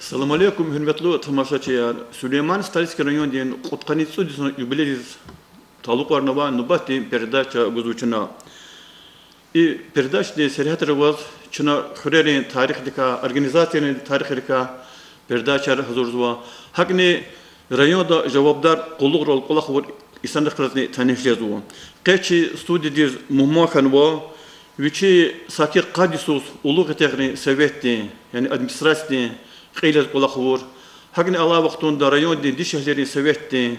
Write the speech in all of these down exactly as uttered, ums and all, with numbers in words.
Салам алейкум, гьуьрметлу тамашачияр! Сулейман-Стальский райондин кьудкъанни цӀуд йисан юбилейдиз талукьарнавай нубатдин передача гузва чна. И передачадин сергьятра аваз чна хуьрерин тарихдикай, организацийрин тарихдикай передачаяр гьазурзава. ГьакӀни районда жавабдар къуллугърал кӀвалахзавай инсанрихъ галазни таниш жезва. Къе чи студиядиз мугьман хьанва вичи саки къад йисуз Улугъ Ятагърин советдин, яни администрациядин кьил яз кӀвалахзавай, гьакӀни алай вахтунда райондин дишегьлийрин советдин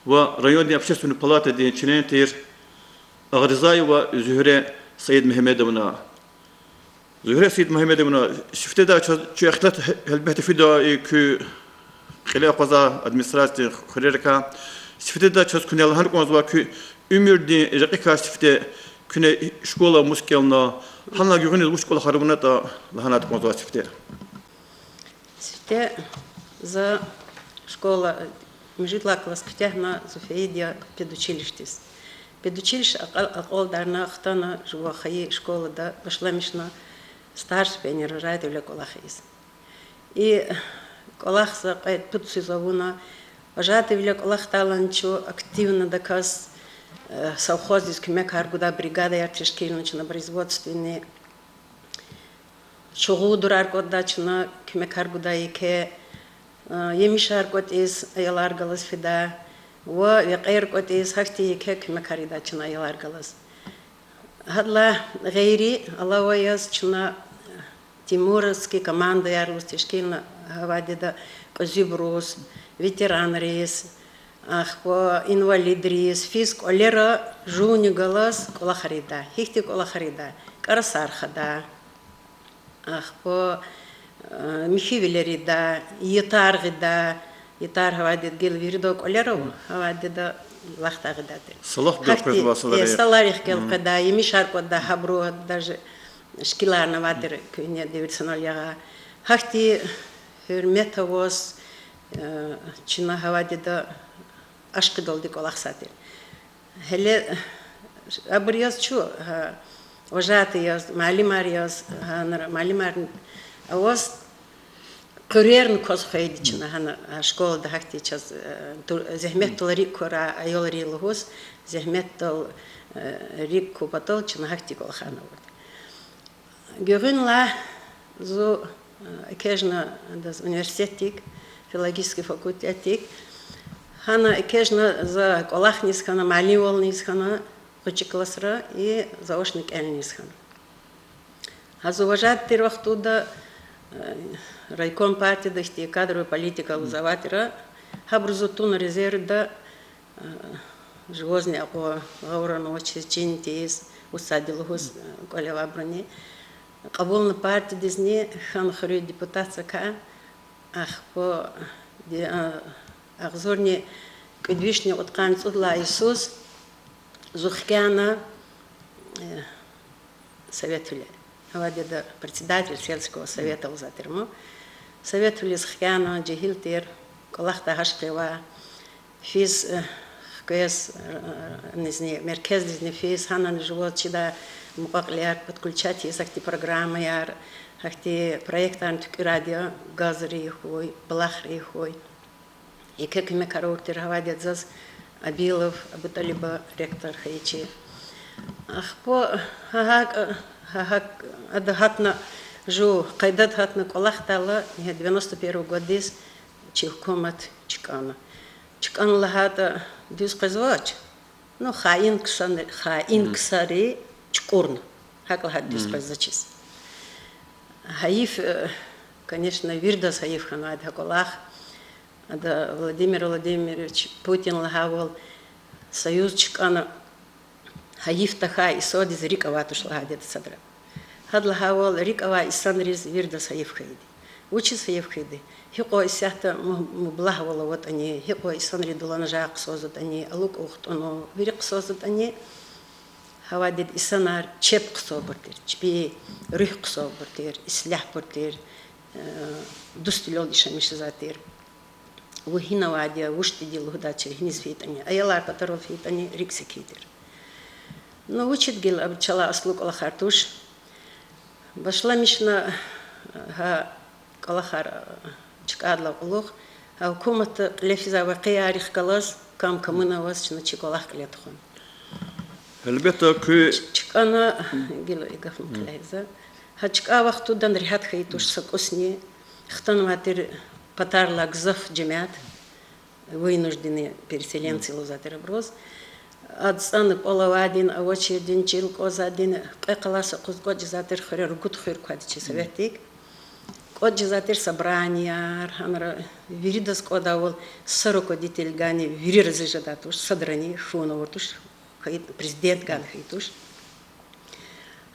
ва райондин общественный палатадин член тир Агъризаева Зуьгьре Саидмегьамедовна. Зуьгьре Саидмегьамедовна, сифтедай чаз чи ихтилат гьелбетда фида и куь кьиле акъвазай администрациядин хуьрерикай. Сифтедай чаз куьне лагьана кӀанзава куь уьмуьрдин рекьикай сифте, куьне школа мус кӀелна, гьана гуьгъуьниз вуч кӀвалахар авунатӀа, лагьанайтӀа кӀанзава сифте. Сифте за школа, муьжуьд лагьай класс куьтягьна, за фейиди я педучилищедиз. Педучилище акьа-, акьалдарна, хтана жуван хайи школада, башламишна старший пионервожатыйвиле кӀвалах ийиз. И кӀвалах за кьвед-пуд йисуз авуна, вожатыйвиле кӀвалахдалди чун активнодаказ, э, совхоздиз куьмекар гуда, бригадаяр тешкилна чна, производственный чугъу-дурар кӀватӀда чна, куьмекар гуда еке, э, емишар кӀватӀиз аялар галаз фида, ва векьер кӀватӀиз, гьахьтин еке куьмекар ийида чна аялар галаз. Гьадалай гъейри, алава яз чна тимуровский командаяр лугьуз тешкилна, гьа вадида кьуьзуьбуруз, ветеранриз, ахпа инвалидриз физ кӀвалера жувни галаз кӀвалахар ийида. Гьихьтин кӀвалахар ийида? КӀарасар хада, ахпа, э, михьивилер ийида, ятар гъида, ятар гьа вадида гила вирида кӀвалера ава, гьа вадида лахта гъида тир. Салах гелкъвезвай, э, саларихъ гелкъведа, емишар кӀватӀда гьабуру, даже шикиларни авай тир, куьгьне девирдин санал ягъа. Гьахьтин гьуьрмет аваз, э, чна гьа вадида ашкъидалди кӀвалахзавай тир. Гьеле абур яз чун, гьа, вожатый яз, муаллимар яз, гьанра муаллимар аваз, къуьрерни кваз хвейиди чна гьана, а, школада гьахьтин чаз, э, ту-, зегьметдал рикӀ квара аялри лугьуз, зегьметдал, э, рикӀ квай патал чна гьахьтин кӀвалахарни авурди. Гуьгъуьнлай зун, э, экечӀна адаз университетдик, филологический факультетдик. Гьана экечӀна за кӀвалахниз хьана, муаллимвалиниз хьана, гъвечӀи классра и заочно кӀелиниз хьана. Гьа зун вожатый тир вахтунда, э, райком партияда ихьтин кадровый политика лугьузвай тир. Гьабуру зун туна резервда, э, жувазни акьван гъавурда авачиз, чин тийиз, устӀарди лугьуз, э, кӀвале авайбуруни. Кьабулна партиядизни, хьана хуьруьн депутатзакай, ахпа ди-, а, агъзурни кӀуьд вишни кьудкъанни цӀуд лагьай йисуз зун хкяна, э, советвиле. Авайди ада председатель сельского совета лугьузвай тир ман. Советвилиз хкяна, жегьил тир, кӀвалахдай гьашт хъийизвай, физ, э, хквез, э, низни, меркездизни физ, гьанани жуваз чидай мукьва-кьилияр подключать ийиз, гьахьтин программаяр, гьахьтин проектарни туькӀуьрайди я, газри хьуй, булахри хьуй. Еке куьмекар авур тир, гьавайди я заз Абилов Абуталиба ректор хьайи чи. Ахпа гьа гьакӀ, гьа гьакӀ ада гьатна, жув къайдада гьатна кӀвалахдайла, девяносто первый годдиз чи гьукумат чкӀана. ЧкӀана лагьайтӀа дуьз къвезвач. Ну, хаин ксар-, хаин ксари чукӀурна. ГьакӀ лагьайтӀа дуьз къвезвачиз. Гьайиф, э, конечно, виридаз гьайиф хьанвайди гьа кӀвалах. Ада Владимир Владимирович Путин лагьайвал, союз чкӀана, гьайиф тахьай инсандиз рикӀ авай туш лагьайди ада садра. Гьада лагьайвал, рикӀ авай инсанриз виридаз гьайиф хьайиди. Вучиз гьайиф хьайиди? Гьикьван исятда му-, мублагьвал аватӀани, гьикьван инсанрин дуланажагъ хъсазватӀани, алукӀун хтӀунал, вири хъсазватӀани, гьавайди ада инсанар чеб хъсавайбур тир, чпин руьгь хъсавайбур тир, ислягьбур тир, э, дуствилелди яшамиш жезвай тир. Вун гьинавайди я, вучтиди я лугьудачир, гьиниз фейитӀани, аялар патарал фейитӀани, рикӀ секин тир. Ну, вучиз гила абур чалай аслу кӀвалахар туш. Башламишна гьа кӀвалахар, чкадал кьулухъ, гьа гьукуматда кьиле физвай вакъиайрихъ галаз, кам камуна аваз чна чи кӀвалах кьиле тухвана. Гьелбетда, куь... Ч-, чкӀана, гила и гаф мукьлайза. Гьа чкӀа вахтунда регьят хьайи туш са кӀусни, хтанвай тир патарилай гзаф жемят, вынужденные переселенцы лугьузвай тир абуруз. АдцӀана кӀвал авайди авачирдини, чил кӀвазвайди, кьве къалай са юкъуз кӀватӀ жезвай тир хуьре, ругуд хуьр квайди чи советдик. КӀватӀ жезвай тир собранияр, гьанра виридаз кӀвадайвал, са руководитель гайи вири рази жедай туш, садрани хьун авур туш, хьайи, президент гайи хьайи туш.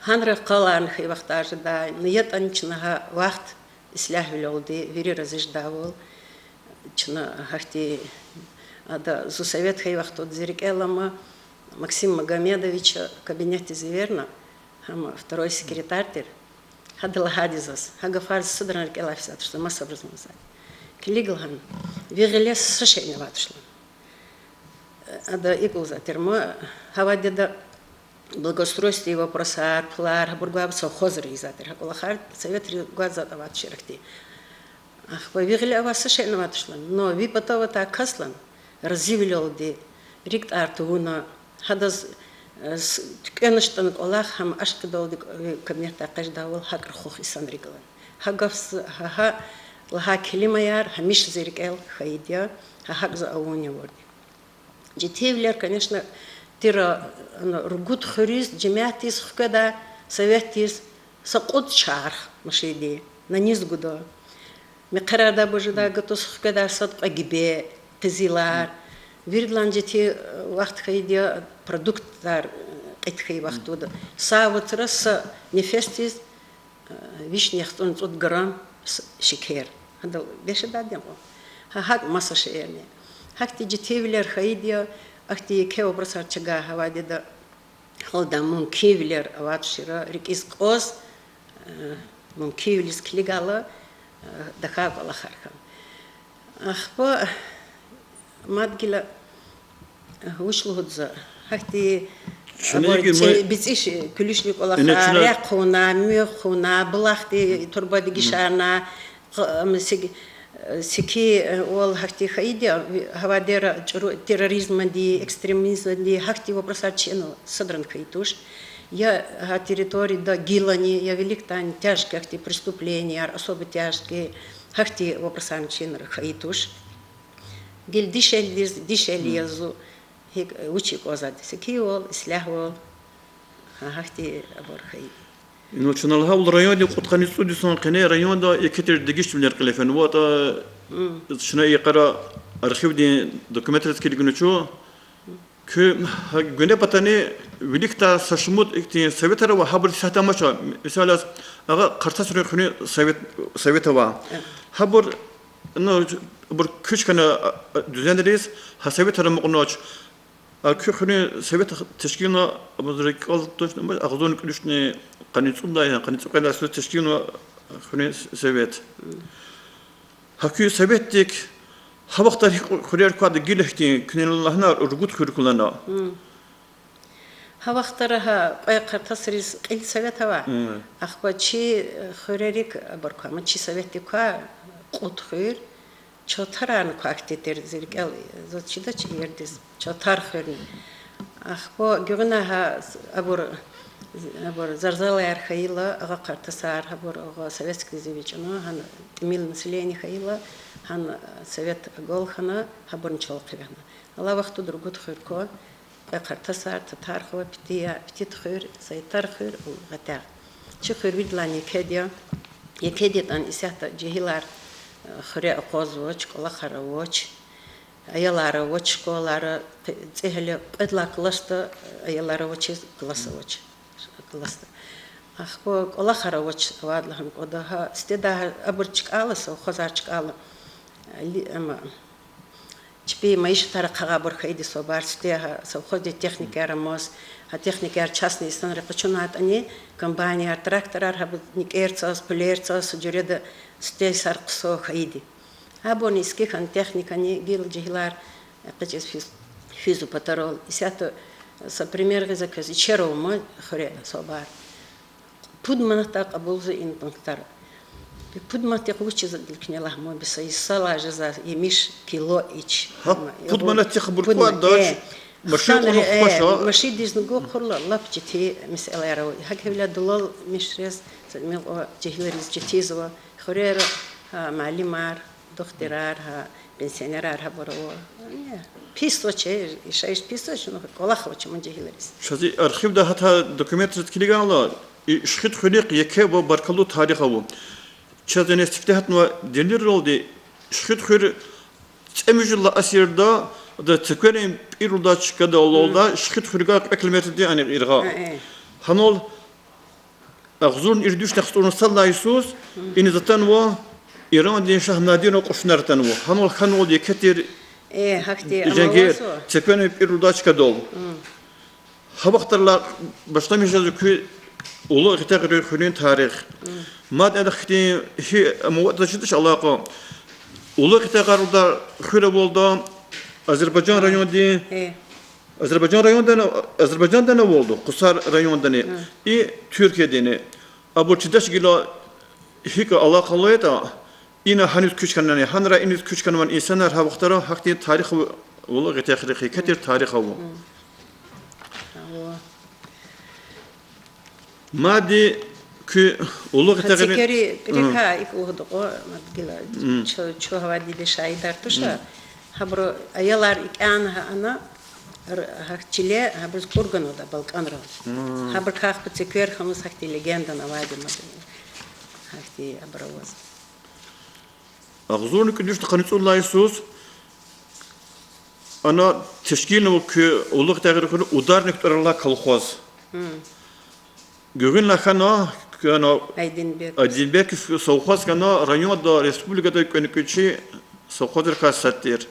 Гьанра къаларни хьайи вахтар жедай, ну, ятӀани чна гьа вахт ислягьвилелди, вири рази жедайвал, чна гьахьтин, ада зун совет хьайи вахтунда зи рикӀел алама, Максим Магомедович кабинетдиз эверна, гьам второй секретарь тир. Гьада лагьайди заз, гьа гафар зи садрани рикӀелай физвай туш, за масабуруз мад лагьайди. Килиг лагьана, ви гъиле са шейни авай туш лагьана. Ада икӀ лугьузвай тир ма, гьа вахтунда благоустройстводин вопросар, пулар, гьабур гвай совхозра ийизвай тир гьа кӀвалахар, советри гваз затӀ авай туш иракди. Ахпа ви гъиле авай са шейни авай туш лагьана, но ви патав атай кас лагьана, разивилелди, рикӀ тӀар тавуна, гьадаз, э, с-, туькӀуьрнатӀан кӀвалах, гьам ашкъидалди кабинетдай экъечӀдайвал, гьакӀ рахух инсанрик лагьана. Гьа гаф, гьа, гьа лагьай келимаяр гьамиша зи рикӀел хьайиди я, гьа гьакӀ за авунни авурди. Четинвилер, конечно, тир, ана, ругуд хуьруьз, жемятдиз хкведай, советдиз са кьуд чарх машиндин, на низ гуда. Мехъерардай бажардай гатуз хкведай сад кьве гиби, къизилар. Виридалай четин вахт хьайиди я продуктар кьит хьайи вахтунда. Са вацра са нефесдиз вишни яхцӀурни цӀуд грамм с-, шекер. Гьадал бес жедайди я кьван. Гьа гьакӀ маса шейэрни. Гьахьтин четинвилер хьайиди я, ахьтин еке вопросар чавай гьа вахтунда, гьалда мумкинвилер авай туш ира, рикӀиз кӀваз, э, мумкинвилиз килигайла, э, тахьай кӀвалахар хьана. Ахпа мад гила, э, вуч лугьуда за, гьахьтин, чна абур игир ма-, ци-, бицӀиш, куьлуьшни кӀвалахар, чна рехъ хъувуна, муьгъ хъувуна, булахдин турбади гишарна, гъ-, ам, сек-, э, секинвал гьахьтин хьайиди я, ви-, гьа вахтара чӀуру терроризмди, экстремизмди, гьахьтин вопросар чна садрани хьайи туш. Я гьа территорияда гилани, я виликдайни тяжкий гьахьтин преступленияр, особо тяжкий, гьахьтин вопросарни чна хьайи туш. Гила дишегьлидиз, дишегьли я зун, гьикӀ, вуч кӀвазвайди, секинвал, ислягьвал, гьа гьахьтин абур хьайи. Ина чна лагьайвал, райондин кьудкъанни цӀуд йисан къене районда еке тир дегишвилер кьиле фенватӀа, чна и йикъара архивдин документриз килигна чун, куь гьа гуьне патани виликдай са шумуд ихьтин советар ава, гьабур исятда амача, месела яз, Агъа Къартасрин хуьруьн совет, совет ава. Гьабур, ну, абур куьч хьана, а, а, дуьзенриз, гьа советар амукьнач. А куь хуьруьн совет тешкилна, абур рикӀел туш, агъзурни кӀуьд вишни къанни цӀудай, къанни цӀикьвед йисуз тешкилна хуьруьн совет. Гьа куь советдик гьа вахтара гьикӀ хуьрер квайди гила ихьтин, куьне лагьана ругуд хуьр кулагьана. Гьа вахтара гьа кьве Къартасриз кьил совет ава. Ахпа чи, э, хуьрерик абур квай, ма чи советдик квай кьуд хуьр, Чотарарни квахьди тир, зи рикӀел, заз чидач иердиз, Чотар хуьрни. Ахпа гуьгъуьна гьа с-, абур, абур зарзалаяр хьайила, Агъа Къартасар, гьабур агъа советскийдиз эвичӀна, гьана тӀимил население хьайила, гьана совет агалкьуна, гьабурни чал хъивегьна. Алай вахтунда ругуд хуьр ква, кьве Къартасар, Татар хуьр, Пития-, Питид хуьр, Сайтар хуьр, Гъетягъ. Чи хуьр виридалайни екеди я. Екеди ятӀани исятда жегьилар, э, хуьре акъвазвач, кӀвалахар авач, аялар авач школара, цӀигьали кьвед лагьай классда, э, аялар авачиз класс авач, классда. Ахпа кӀвалахар авач, авайди лагьана кӀанда, гьа сифтедай, абур чкӀайла, совхозар чкӀайла, ли-, ама, чпи майишатар ахъайбур хьайиди са бубайри сифте, гьа совхоздин техникаяр амаз, гьа техникаяр частный инсанри къачунайтӀани, комбайнар, тракторар, гьабур никӀер цаз, пулер цаз, са жуьреда сифте йисар хъсан хьайиди. Гьабурни иски хьана техникани, гила жегьилар экъечӀиз физ-, физва патарал. Исятда са пример гъиз квез, ичера ама хуьре са бубайри. Пуд манатдай кьабулзава и пунктар. Пуд манатдихъ вуч жезва гила куьне лагь, ман бес йисалай жезва емиш кило ич. Гьа, пуд манатдихъ абур квадач, машин кьуна хкваша. Машиндизни гуз хъувурла лап жети месэлаяр ава. Гьакӏ хьайила дулал мешрес, са мекьва жегьилриз четинзава, хуьрера, гьа, муаллимар, духтурар, гьа, пенсионерар гьабур ава. Пис авач, яшайиш пис авач, ну, кӏвалах авач ман жегьилриз. Чаз и архивда гьатта документриз килигайла, и Шихид хуьруьхъ еке ва баркаллу тарих ава. Чаз ина сифте гьатнавай делилралди, Шихид хуьр цӏемуьжуьд лагьай асирда, ада цекверин пӏир лугьудай чкадал алалда, Шихид хуьруьгай кьве километрдин ана яргъа. Гьанал агъзурни ирид вишни яхцӏурни сад лагьай йисуз иниз атанва Ирандин шагь Надиран кьушунар атанва. Гьанал хьанвайди еке тир женгер, цекверин пӏир лугьудай чкадал. Гьа вахтарилай башламишзава куь Улугъ Гъетягъри хуьруьн тарих. Мад ада хьтин гьи амаватӏа чидач алакъа. Улугъ Гъетягъар лугьудай хуьр авалда Азербайжан райондин, Азербайжан райондани, Азербайжандани авалда, Къусар райондани, и Туьркиядани. Абур чидач гила гьикӏ алакъа авайтӏа, ина гьаниз куьч хьанани, гьанра иниз куьч хьанвани инсанар гьа вахтара гьахьтин тарих ава, Улугъ Гъетягъри еке тир тарих ава. Мад куь Улугъ Гъетягъри цеквери пӏирикай икӏ лугьуда кьван, мад гила чун, чун гьавайди шагьидар туш. Гьабуру аялар икӏ яна гьа ана, гьа чиле гьабуруз кӏур ганвайди балкӏанра. Гьабурукай ахпа цеквер хьанваз гьахьтин легендани авайди мад. Гьахьтин абур аваз. Агъзурни кӏуьд вишни къанни цӏуд лагьай йисуз ана тешкилнава куь Улугъ Гъетягъри хуьруьн Ударник тӏвар алай колхоз. Гуьгъуьнлай хьана, куь ана Айдинбеков совхоз хьана, районда, республикада кӏвенкӏвечӏи совхозрикай сад тир.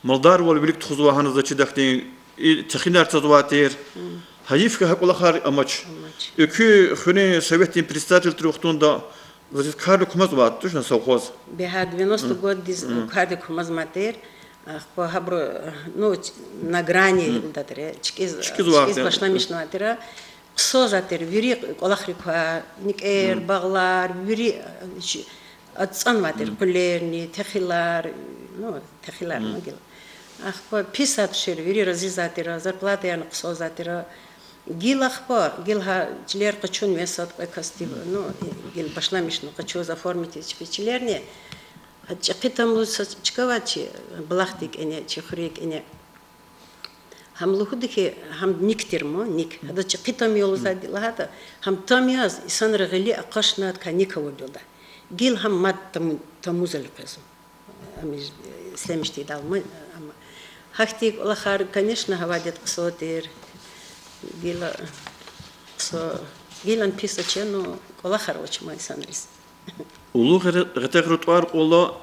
Малдарвал вилик тухузвай гьана заз чида хьтин, и техинар цазвай тир. Гьайиф хьи, гьа кӏвалахар амач. Экуь хуьруьн советдин председатель тир вахтунда заз кардик кумазвай туш на совхоз. Бегьа девяносто годдиз кардик кумазмай тир. Ахпа гьабуру, ну, на грани лугьудай тир, чкӏиз, чкӏиз башламишнавай тир. Хъсазвай тир вири кӏвалахрик квай, никӏер, багълар, вири, ацӏанвай тир къуьлерни, техилар, ну, техилар, ну, гила. Ахпа писай тушир, вири разизвай тир, зарплатаярни хъсазвай тир. Гила ахпа, гила гьа чилер къачунвай сад-кьве касди, ну, гила башламишна къачуз, оформить ийиз чпи чилерни. Гьа чӏехи тамуз са чка авай чи, булахдин кӏане, чи хуьруьн кӏане. Гьам лугьуда хьи, гьам ник тир ман, ник. Гьада чӏехи там я лугьузвайди лагьайтӏа, гьам там яз инсанри гъили акъатна, адакай ник авурди лугьуда. Гила гьам мад таму-, тамузал къвезва. Ам ислемишдайдал ма, ам. Гьахьтин кӏвалахар, конечно, гьавайди хъсан тир. Гила хъсан, гилани пис авач, ну, кӏвалахар авач ман инсанриз. Улугъ Гъетягърин тӏвар кьула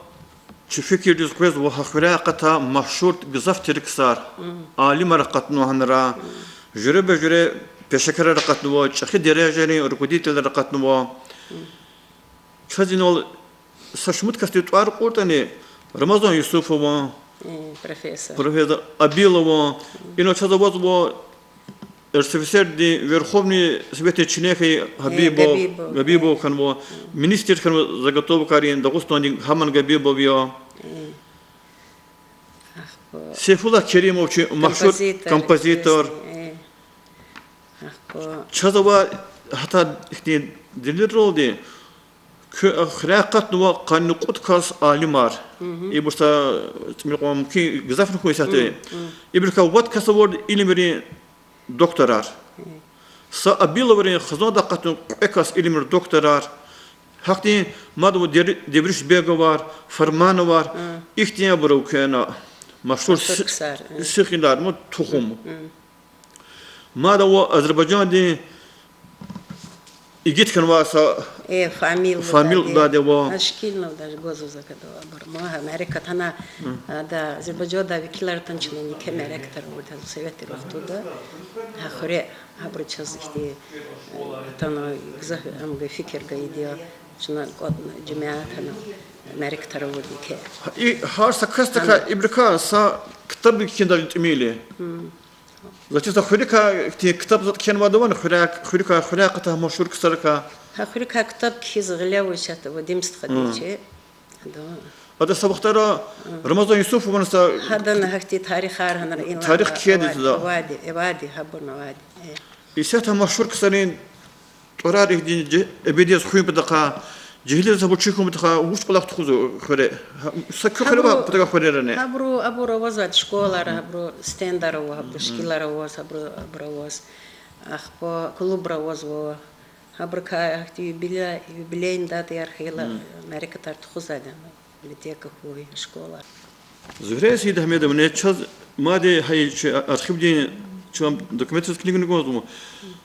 чи фикирдиз къвезва гьа хуьряй акъатай машгьур гзаф тир ксар, алимар акъатнава гьанра, жуьреба-жуьре пешекарар акъатнава, чӏехи дережайрин руководителар акъатнава. Чаз инал са шумуд касдин тӏвар кьуртӏани, Рамазан Юсупован, профессор Абилован, инал чаз авазва РСФСР-дин Верховный Советдин член хьайи Гьабибов, Гьабибов хьанва, министр хьанва заготовкайрин Дагъустандин, гьаман Гьабибов я. Сейфуллагь Керимов чи машгьур композитор. Чаз ава гьатта ихьтин делилралди, куь хуьряй акъатнава къанни кьуд кас алимар. Ибур са цӏимил кьван мумкин гзафни хьун исятда. Ибурукай вад кас авурди илимрин докторар. Са Абиловрин хизанда акъатнава кьве кас илимрин докторар. Гьахьтин мад ава Дер-, Девришбеговар, Фармановар, ихьтинбур ава куьне машгьур сихилар, ну, тухум. Мад ава Азербайжандин игит хьанвай са Фамил лугьудайди ава. Ашкилнавда гваз закадава абур. Ма гьа мярекат гьана, ада Азербайжандай векилар атана, чна еке мярекатар авурди гьа советрин вахтунда. Гьа хуьре гьабуру чаз ихьтин атана, гзаф ам гвай фикир гайиди я. Чна кӏватӏна жемят гьана мярекатар авурди еке. И гьар са касдикай ибурукай са ктаб кхьидай тӏимил я. Заз чиз, хуьруькай ихьтин ктаб затӀ кхьенвайди авани, хуьряй, хуьруькай, хуьряй акъатай машгьур ксарикай? Гьа, хуьруькай ктаб кхьиз гъиле ава исятда Вадим стхади чи. Ада. Ада са вахтара Рамазан Юсупован са... Гьадан гьахьтин тарихар гьана, тарих кхьейди за. Авайди, авайди, гьабурни авайди. Исятда машгьур ксарин тӀварар ихьтин эбеди яз хуьн патахъай, жегьилриз абур чир хьун патахъай вуч кӀвалах тухузва хуьре? Са куь хуьре ава патахъай хуьрерани? Гьабуру, абур авазвайди школара, гьабуру стендара ава, гьабуру шкилара аваз, гьабуру, абур аваз. Ахпа клубра авазва. Гьабурукай гьахьтин юбилей, юбилейный датаяр хьайила, мярекатар тухузвайди я, библиотека хьуй, школа. Зуьгьре Саидагьмедовна, чаз мад гьа чи архивдин, чан документриз килигна кӀанзава,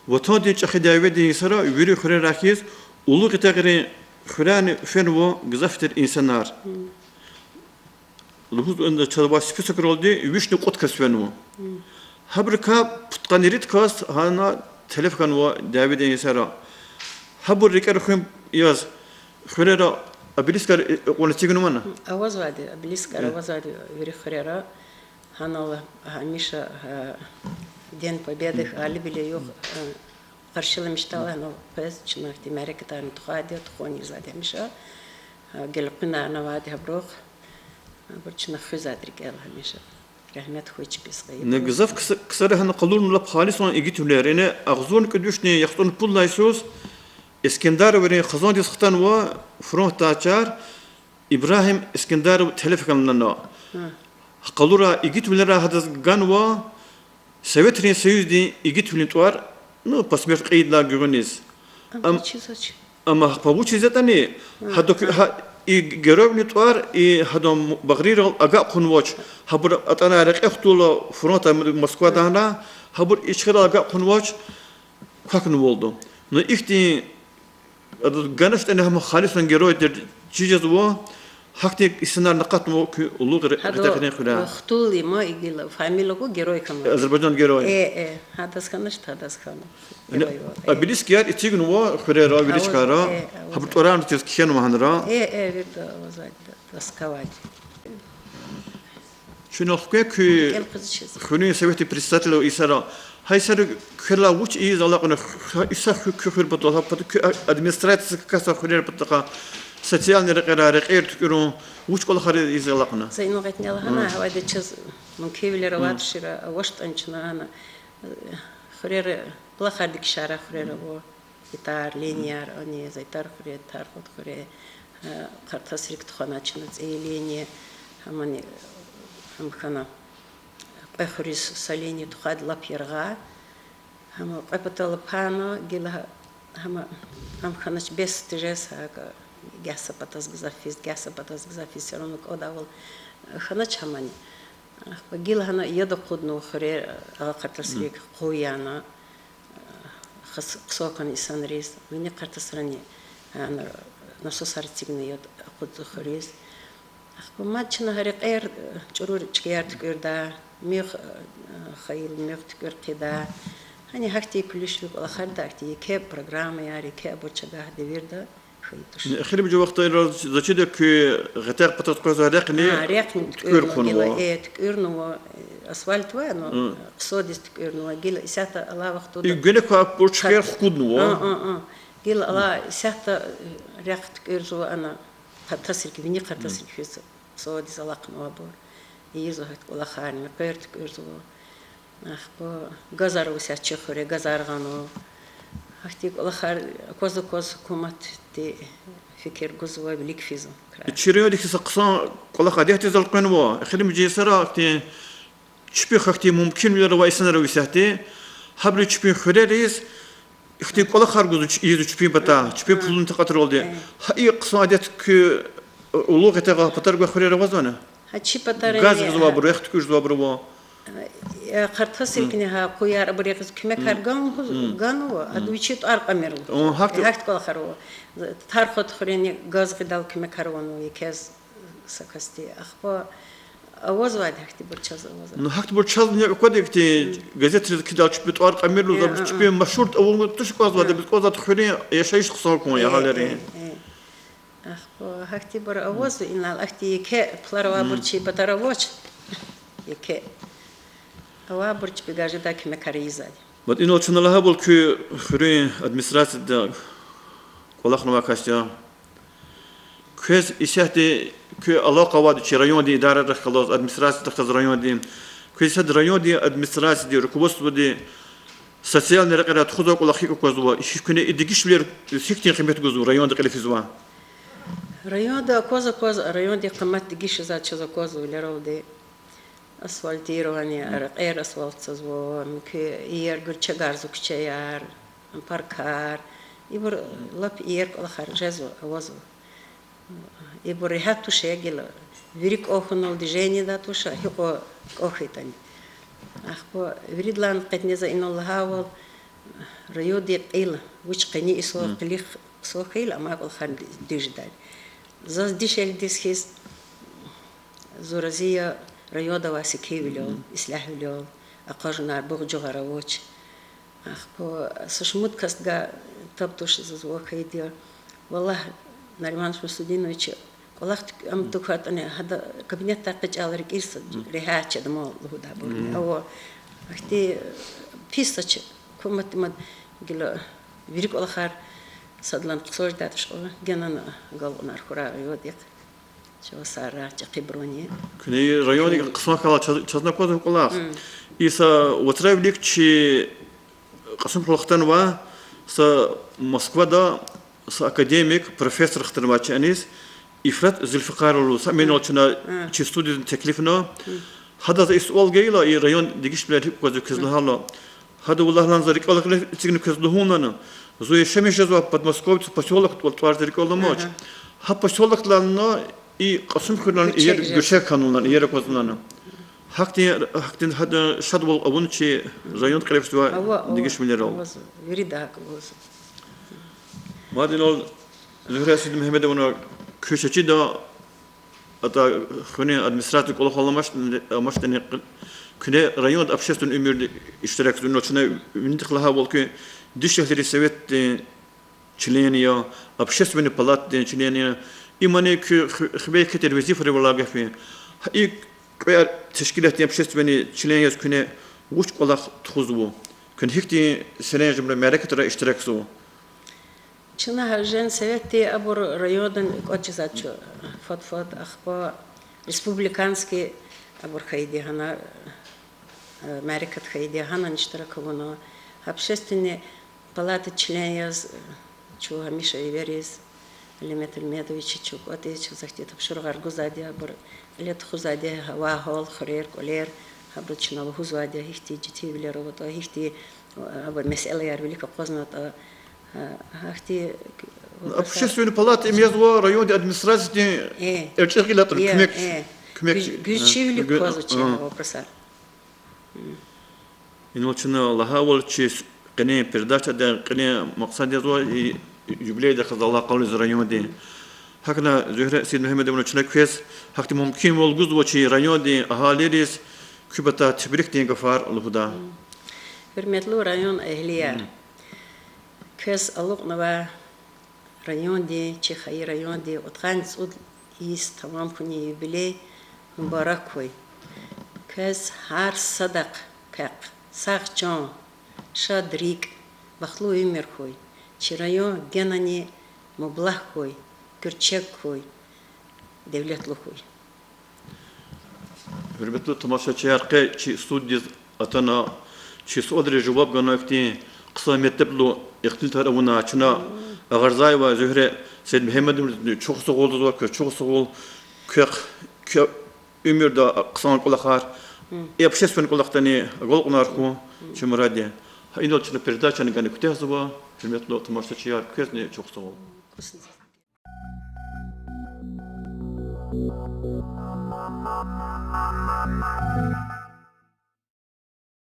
Ватандин ЧӀехи дяведин йисара вири хуьрерай хьиз, Уллу Гъетягърин хуьрерни фенва гзаф тир инсанар. Лугьуз чаз авай списокралди вишни кьуд кас фенва. Гьабурукай пудкъанни ирид кас гьана телеф хьанва дяведин йисара. Гьабур рикӀера хуьн яз хуьрера обелискар кьуна эцигнавани? Авазвайди, обелискар авазвайди вири хуьрера. Гьанал гьамиша, гьа, День Победы, гъалибвилин югъ къаршиламишдалди гьанал къвез чна ихьтин мярекатарни тухвайди я, тухун ийизвайди гьамиша. Гелкъуьнарни авайди гьабурухъ. Абур чна хуьзвайди рикӀел гьамиша. Рагьмет хьуй чпиз. Гзаф кс-, ксари гьана къалурнава лап халисан игитвилер. Ина агъзурни кӀуьд вишни яхцӀурни пуд лагьай йисуз Эскендероврин хизандиз хтанва фронтдай чар, Ибрагьим Эскендеров телеф хьана. Къалурай игитвилерай гьадаз ганва Советрин Союздин игитвилин тӀвар, ну, посмертно кьейидалай гуьгъуьниз. Амма гьахьпа вучиз ятӀани, гьада, гьа, и геройвилин тӀвар, и гьадан багърийрал агакь хъувунвач, гьабур атӀанай рекье хтулла фронтдай Москвадайна, гьабур и чкайрал агакь хъувунвач, квахьнавалда. Ну, ихьтин, адаз ганачтӀани гьам халисан герой тир чир жезва, гьахьтин инсанарни акъатнава куь Уллу Гъетягърин хуьряй. Хтулла я, ма, гила фамилия гьа герой хьана. Азербайжан герой. Э, э, гьадаз хьанач, гьадаз хьана. Обелискар эцигнава хуьрера, вири чкайра. Гьабурун тӀварарни чаз кхьенва гьанра. Э, э, вирида авазвайди, доска авайди. Чун ахквен куь хуьруьн советдин председатель йисара. Гьа йисара квелай вуч ийиз алакьна, са хуьр, куь хуьр патал, гьа пата куь администрациядиз каса хуьрер патахъай, социальный рекьера, рекьер туькӀуьрун, вуч кӀвалахар ийиз алакьна? За инал гъетни лагьана, гьавайда чаз мумкинвилер авай тушир, авачтӀани чна гьана, э, хуьрера, кӀвалахар дегишарай хуьрера ава. Итар, линияр, ани, Зайтар хуьре, Тархуд хуьре, э, Къартасрик тухвана чна цӀийи линия, гьамани, гьам хьана, кьве хуьруьз са линия тухвайди лап яргъай. Гьам кьве патал пайна, гила гьам, гьам хьанач бес тежез, гьакӀ, гагь са патаз гзаф физ, гагь са патаз гзаф физ, всё равно кӀвадайвал хьанач гьамани. Ахпа гила гьана яд акъуднава хуьре, агъа Къартасрик къуй яна, хъс-, хъсан хьана инсанриз, вини Къартасрани, гьана, насосар эцигна яд акъудзава хуьруьз. Ахпа мад чна гьа рекьер, чӀуру чкаяр туькӀуьрда, муьгъ, хайил муьгъ туькӀуьр хъийида. Гьана гьахьтин куьлуь-шуьлуь кӀвалахарда, гьахьтин еке программаяр, еке абур чавай девирда хьайи туш. Эхиримжи вахтара за чида куь Гъетягъ патаз къвезвай рехъни, рехъни туькӀуьр хъувунва. Э, туькӀуьрнава, э, асфальт ваъ, ну, хъсандиз туькӀуьрнава, гила исятда алай вахтунда. И гуьне квай абур чкаяр хкуднава. Гила алай исятда, э, рехъ туькӀуьрзава ана, Къартасрик, вини Къартасрик физ, хъсандиз алахънава абур. Ийизва гьахьтин кӀвалахарни, муькъвер туькӀуьрзава. Ахпа газар ава исятда чи хуьре, газар гъанва. Гьахьтин кӀвалахар акваз-акваз гьукуматди фикир гузва, вилик физва крар. Чи райондихъ са хъсан кӀвалах адетдиз элкъвенва, эхиримжи йисара ахьтин чпихъ ахьтин мумкинвилер авай инсанар ава исятда, гьабуру чпин хуьрериз ихьтин кӀвалахар гуз ийизва чпин патай, чпин пулунин такьатралди. Гьа и хъсан адет куь Уллу Гъетягъ патара гвай хуьрера авазвани? Гьа чи патара газ гъизвайбуру, рехъ туькӀуьрзавайбуру ава. Къартасрикни гьа къуяр абур ягъиз куьмекар ган лугьуз, ганва, ада вичи тӀвар кьамир лугьуз. Гьахьтин кӀвалахар ава. Тархуд хуьрени газ гъидайла куьмекар авунва, екез са касди. Ахпа авазвайди гьахьтинбур чаз, авазвайди. Ну, гьахьтинбур чаз ни аквада ихьтин газетриз кхьидайла чпи тӀвар кьамир лугьуз, абуру чпин машгьур авун туш кӀанзавайди, абуруз кӀанзавайди хуьруьн яшайиш хъсан хьун, ягьаларин. Ахпа гьахьтинбур авазва инал, ахьтин еке пулар авайбур чи патара авач. Еке. Авайбур чпи гажида куьмекар ийизвайди. Мад инал чна лагьайвал, куь хуьруьн администрацияда кӀвалахнавай кас я. Квез исятда куь алакъа авайди чи райондин идарайрихъ галаз, администрациядихъ галаз райондин. Квез исятда райондин администрациядин руководстводи социальный рекьера тухузвай кӀвалах гьикӀ аквазва, куьне и дегишвилер гьихьтин къимет гузва, районда кьиле физвай? Районда акваз-акваз, райондин къимет дегишзавай чаз аквазва вилералди. Асфальтирование, рекьер асфальтзава, муькуь иер гуьрчегарзава куьчеяр, паркар. Ибур лап иер кӀвалахар жезва, авазва. Ибур регьят туш, гила вири кӀвахьунал движениеда туш, гьикьван кӀвахьайтӀани. Ахпа виридалай кьетӀен за инал лагьайвал, райондин кьил вуч къени йисалай, кьилихъ хъсан хьайила, амай кӀвалахар дуьз жедай. Заз дишегьлидиз хьиз, зун рази я районда авай секинвилел, ислягьвилел, акъажунар, бугъ-жугъар авач. Ахпа са шумуд касдивай таб туш заз ва хьайиди я. Валлагь, Нариман Шамсудинович, кӀвалах ам тукӀватӀани, гьада кабинетдай экъечӀайла рикӀиз са регьят чидайвал лугьудайбур ава. Ахьтин пис сач, кумат мад гила вири кӀвалахар садлагьана хъсан жедайди тушкьва, генани агалкьунар хьурай райондихъ. Чавай сагърай, чӀехибуруни. Куьне райондихъ хъсан хьайила чаз-, чазни аквазва кӀвалах. И са вацран вилик чи Кьасумхуьрел хтанвай са Москвада са академик, профессор хтанвай чи аниз, Ифрат Зулфикарова лугьуз, са минал чна чи студиядиз теклифна. Гьадаз и суал гайила, и район дегишвилер гьикӀ аквазва квез лагьайла. Гьада вулагьлан за рикӀел гъиле эцигна квез лугьун лагьана. Зун яшамиш жезвай Подмосковье, посёлокдал тӀвар зи рикӀел аламач. Гьа посёлокдилай и Кьасумхуьрелай иер гуьрчег хьанва лагьана, иер аквазва лагьана. Гьахьтин, гьахьтин гьада шадвал авуна чи районда кьиле физвай дегишвилерал. Вирида гьакӀ лугьуз. Мад инал, Зуьгьре Сидмегьамедовна, куь чечида атӀа хуьруьн администрациядин кӀвалахал амачтӀани, куьне районда общественный уьмуьрда иштиракзава. Инал чна винидихъ лагьайвал, куьн дишегьлийрин советдин член я, общественный палатадин член я. Имни куь хи-, хиве хьайи везифайрилай гаф я. Гьа и кьве тешкилатдин общественный член яз куьне вуч кӀвалах тухузва? Куьн гьихьтин серенжемра, мярекатра иштиракзава? Чна гьа жен советди абур районда кӀватӀ жезвайди чун, фад-фад, ахпа республиканский абур хьайиди гьана, э, мярекат хьайиди, гьанани иштирак авуна. Общественный палата член яз, э, чун гьамиша эвериз, Алимет Алимедович, чун кӀватӀиз, чаз ахьтин тапшуругъар гузвайди, абур кьиле тухузвайди, гьава гьал, хуьрер, кӀвалер, гьабуруз чна лугьузвайди, гьихьтин житивилер аватӀа, гьихьтин, э, абур месэлаяр вилик акъвазнаватӀа, э, гьахьтин общественный палата им язва райондин администрациядин эрчӀи гъиле атӀун, куьмек, куьмек, гуьзчивилик аквазва чи вопросар. Инал чна лагьайвал, чи къенин передачадин кьилин макьсад язва и юбилейдихъ галаз алакъалу яз райондин. ГьакӀни, Зуьгьре Сидмегьамедовна, чна квез гьахьтин мумкинвал гузва чи райондин агьалийриз куь патай тебрикдин гафар лугьудай. Гьуьрметлу район эгьлияр, квез алукьнавай райондин, чи хайи райондин кьудкъанни цӀуд йис тамам хьунин юбилей мубарак хьуй. Квез гьар садахъ квехъ сагъ чан, шад рикӀ, бахтлу уьмуьр хьуй. Чи район генани мублагь хьуй, гуьрчег хьуй, девлетлу хьуй. Гьуьрметлу тамашачияр, къе чи студиядиз атана, чи суалриз жаваб гана ихьтин хъсан метлеблу ихтилатар авуна чна Агъарзаева Зуьгьре Сидмегьамедовнадиз чухсагъул лугьузва, квез чухсагъул, квехъ, куь уьмуьрда хъсан кӀвалахар, и общественный кӀвалахдани агалкьунар хьун чи мурад я. Гьа инал чна передачани гана куьтягьзава, гьуьрметлу тамашачияр, квезни чухсагъул.